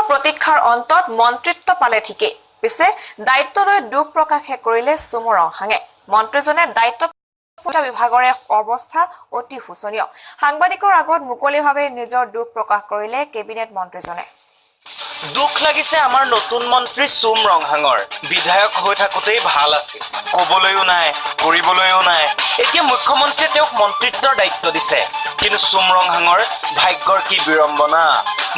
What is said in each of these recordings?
প্ৰতীক্ষাৰ অন্তত মন্ত্ৰিত্ব পালে ঠিকেই, পিছে দায়িত্ব লৈ দুখ প্ৰকাশহে কৰিলে চুম ৰংহাঙে। মন্ত্ৰীজনে দায়িত্ব বিভাগৰে অৱস্থা অতি শোচনীয়। সাংবাদিকৰ আগত মুকলিভাৱে নিজৰ দুখ প্ৰকাশ কৰিলে কেবিনেট মন্ত্ৰীজনে। দুখ লাগিছে আমাৰ নতুন মন্ত্ৰী চুম ৰংহাঙৰ। বিধায়ক হৈ থাকোঁতেই ভাল আছিল, ক'বলৈও নাই, কৰিবলৈও নাই। এতিয়া মুখ্যমন্ত্ৰীয়ে তেওঁক মন্ত্ৰিত্বৰ দায়িত্ব দিছে, কিন্তু চুম ৰংহাঙৰ ভাগ্যৰ কি বিড়ম্বনা!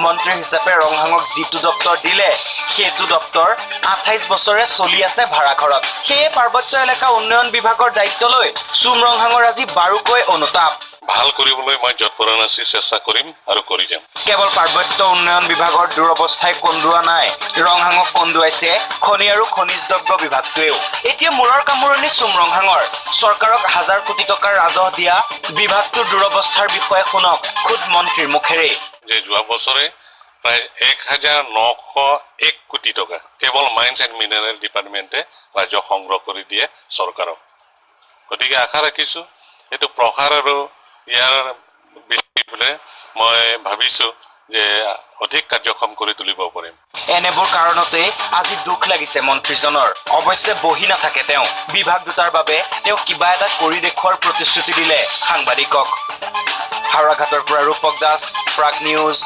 মন্ত্ৰী হিচাপে ৰংহাঙক যিটো দপ্তৰ দিলে, সেইটো দপ্তৰ 28 বছৰে চলি আছে ভাড়াঘৰত। সেয়ে পাৰ্বত্য এলেকা উন্নয়ন বিভাগৰ দায়িত্ব লৈ চুম ৰংহাঙৰ আজি বাৰুকৈ অনুতাপ। ভাল কৰিবলৈ মই যৎপৰোনাস্তি চেষ্টা কৰিম আৰু কৰি যাম। কেৱল পাৰ্বত্য উন্নয়ন বিভাগৰ দুৰৱস্থাই কন্দুৱা নাই, ৰংহাঙক কন্দুৱাইছে খনি আৰু খনিজ দ্ৰব্য বিভাগটোৱেও। এতিয়া মূৰৰ কামোৰণি চুম ৰংহাঙৰ। চৰকাৰক হাজাৰ কোটি টকাৰ ৰাজহ দিয়া বিভাগটোৰ দুৰৱস্থাৰ বিষয়ে শুনক খোদ মন্ত্ৰীৰ মুখেৰেই। যে যোৱা বছৰে প্ৰায় 1901 কোটি টকা কেৱল মাইন্স এণ্ড মিনাৰেল ডিপাৰ্টমেণ্টে ৰাজহ সংগ্ৰহ কৰি দিয়ে চৰকাৰক। গতিকে আশা ৰাখিছোঁ এইটো প্ৰসাৰ আৰু ইয়াৰ পেলাই মই ভাবিছোঁ যে অধিক কাৰ্যক্ষম কৰি তুলিব পাৰিম। এনেবোৰ কাৰণতেই আজি দুখ লাগিছে মন্ত্ৰীজনৰ। অৱশ্যে বহি নাথাকে তেওঁ, বিভাগ দুটাৰ বাবে তেওঁ কিবা এটা কৰি দেখুওৱাৰ প্ৰতিশ্ৰুতি দিলে সাংবাদিকক। হাওৰাঘাটৰ পৰা ৰূপক দাস, প্ৰাগ নিউজ।